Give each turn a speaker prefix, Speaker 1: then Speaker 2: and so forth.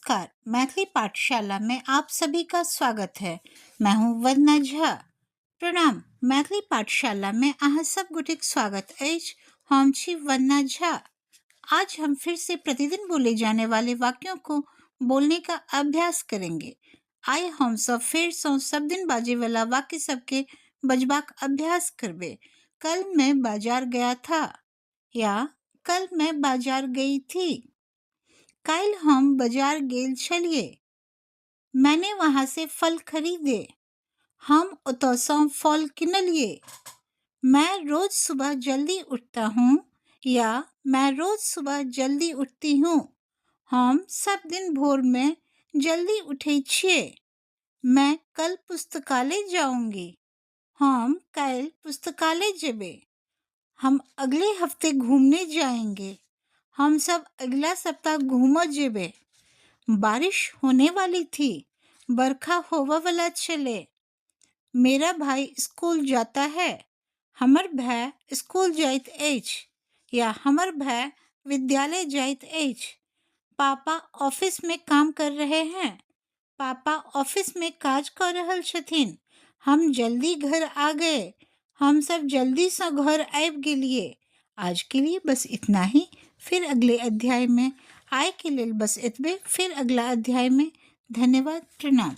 Speaker 1: नमस्कार, मैथिली पाठशाला में आप सभी का स्वागत है। मैं हूं वंदना झा। प्रणाम, मैथिली पाठशाला में अहाँ सब गोटेक स्वागत अछि। हम छी वंदना झा। आज हम फिर से प्रतिदिन बोले जाने वाले वाक्यों को बोलने का अभ्यास करेंगे। आइ हम सब फेर सँ सब दिन बाजे वाला वाक्य सबके बजबाक अभ्यास करबे। कल मैं बाजार गया था या कल मैं बाजार गई थी। काल्हि हम बाजार गेल छलियै। मैंने वहाँ से फल खरीदे। हम ओतऽसँ फल किनलियै। मैं रोज सुबह जल्दी उठता हूँ या मैं रोज सुबह जल्दी उठती हूँ। हम सब दिन भोर में जल्दी उठै छियै। मैं कल पुस्तकालय जाऊंगी। हम काल्हि पुस्तकालय जेबै। हम अगले हफ्ते घूमने जाएंगे। हम सब अगला सप्ताह घूमऽ जेबै। बारिश होने वाली थी। बरखा होबऽ वाला छलै। मेरा भाई स्कूल जाता है। हमर भाय स्कूल जाइत अछि या हमर भाय विद्यालय जाइत अछि। पापा ऑफिस में काम कर रहे हैं। पापा ऑफिस में काज कऽ रहल छथिन। हम जल्दी घर आ गए। हम सब जल्दी सँ घर आबि गेलियै। आज के लिए बस इतना ही, फिर अगले अध्याय में। आइ के लेल बस एतबे, फिर अगला अध्याय में। धन्यवाद, प्रणाम।